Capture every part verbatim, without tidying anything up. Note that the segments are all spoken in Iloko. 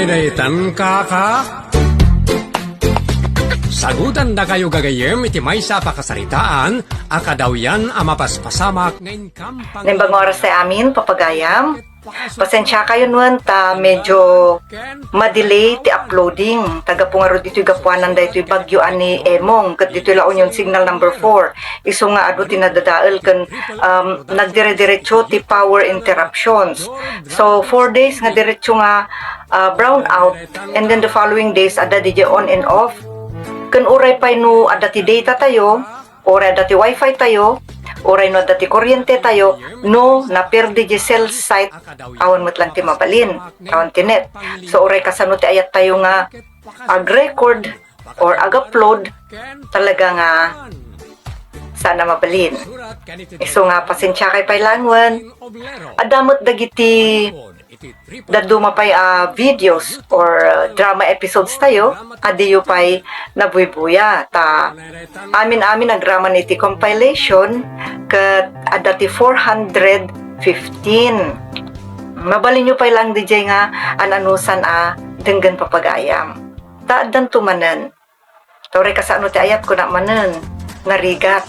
Daytan, kaka. Sagutandakayo gagayyem iti maysa a pakasaritaan a kadawyan a mapaspasamak nga inkampang. Naimbag nga oras ti amin, papagayam. Pasensiakayon wen ta medyo madelay ti uploading. Ta gapu ngarud itoy gapuanan daytoy bagyo a ni Emong ket ditoy La Union Signal number four. Isu nga adu ti nadadael ken, um, nagdire-diretso ti power interruptions. So, four days nga diretso nga, ah, brown out, and then the following days, adda diay on and off. Ken uray pay no adda ti data tayo, uray adda ti wifi tayo, uray no adda ti kuryente tayo, no naperdi diay cell site, awan met lang ti mabalin, awan ti net. So, uray kasano ti ayat tayo nga ag-record or ag-upload, talaga nga saan a mabalin. Isu nga pasensiakay pay laeng wen. Adda met dagiti dadduma pay a videos or, uh, drama episodes tayo a diyo pay nabuybuya. Ta amin-amin agraman iti compilation ket adda ti four hundred fifteen. Mabalinyo pay laeng diay nga an-anusan a denggen, papagayam. Ta addanto manen. Ta uray kasano ti ayat, kunak manen, narigat.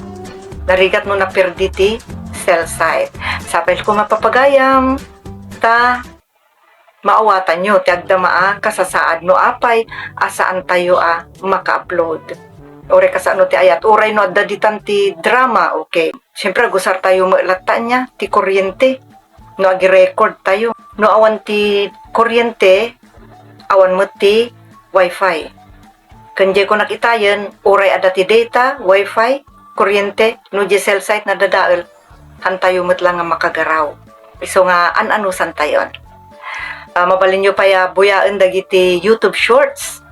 Narigat no naperdi ti cell site. Sapay koma, papagayam, ta maawatanyo ti agdama a kasasaad no apay a saantayo a maka-upload. Uray kasano ti ayat, uray no adda ditan ti drama, okay. Siyempre, agusartayo met latta ania ti kuryente no agi-record tayo. No awan ti kuryente, awan met ti wifi. Ken diay kunak itayen, uray adda ti data, wifi, kuryente, no diay cell site nadadael, hantayo met lang nga makagaraw. Isu nga an-anusantayon. Ah, mabalinyo pay a buyaen dagiti YouTube Shorts.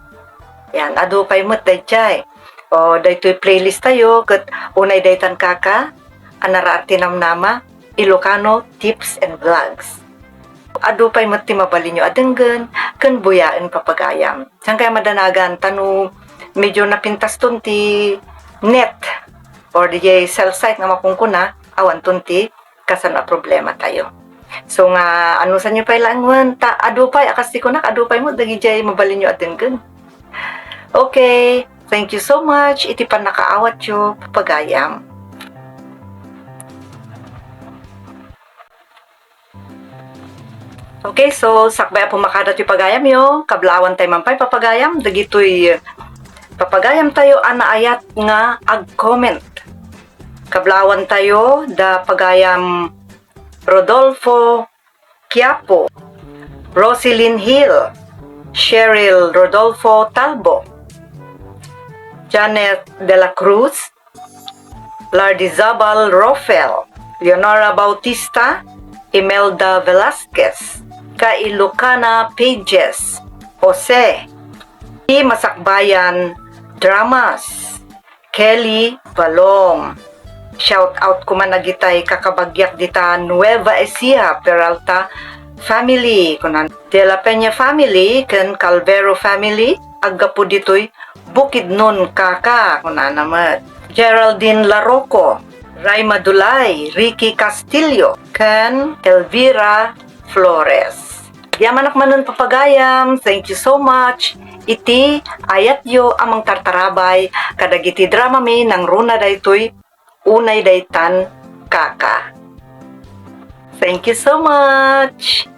Yan, adu pay met daydiay. O, daytoy playlist tayo, ket unay daytan, kaka, a naraar ti namnama, Ilocano Tips and Vlogs. Adu pay met ti mabalinyo a denggen ken buyaen, papagayam. Saan kaya madanagan ta no medyo napintaston ti net or diay cell site nga makunkuna, awanton ti kasano a problematayo. So nga, anusanyo pay laeng wen, ta adu pay, a kas ti kunak, adu pay met dagidiay mabalinyo a denggen. Okay, thank you so much iti pannakaawatyo, papagayam. Okay, so sakbay a pummakada ti pagayamyo, kablaawan tayo man pay, papagayam, dagitoy papagayam tayo a naayat nga ag-comment. Kablaawan tayo da pagayam Rodolfo Quiapo, Rosilyn Hill, Cheryl Rodolfo Talbo, Janet de la Cruz, Lardi Zabal Rofel, Leonora Bautista, Imelda Velasquez, Kailukana Pages, Jose, ti Masakbayan Dramas, Kelly Balong. Shout out koma dagitay kakabagiak dita Nueva Ecija, Peralta family, kunan De la Peña family, ken Calvero family, aggapu ditoy Bukidnon, kaka, kunana met. Geraldine Larocco, Ray Madulay, Ricky Castillo, ken Elvira Flores. Yamanak manen, papagayam, thank you so much iti ayatyo a mangtartarabay kadagiti dramami nangruna daytoy Unay Daytan, kaka. Thank you so much.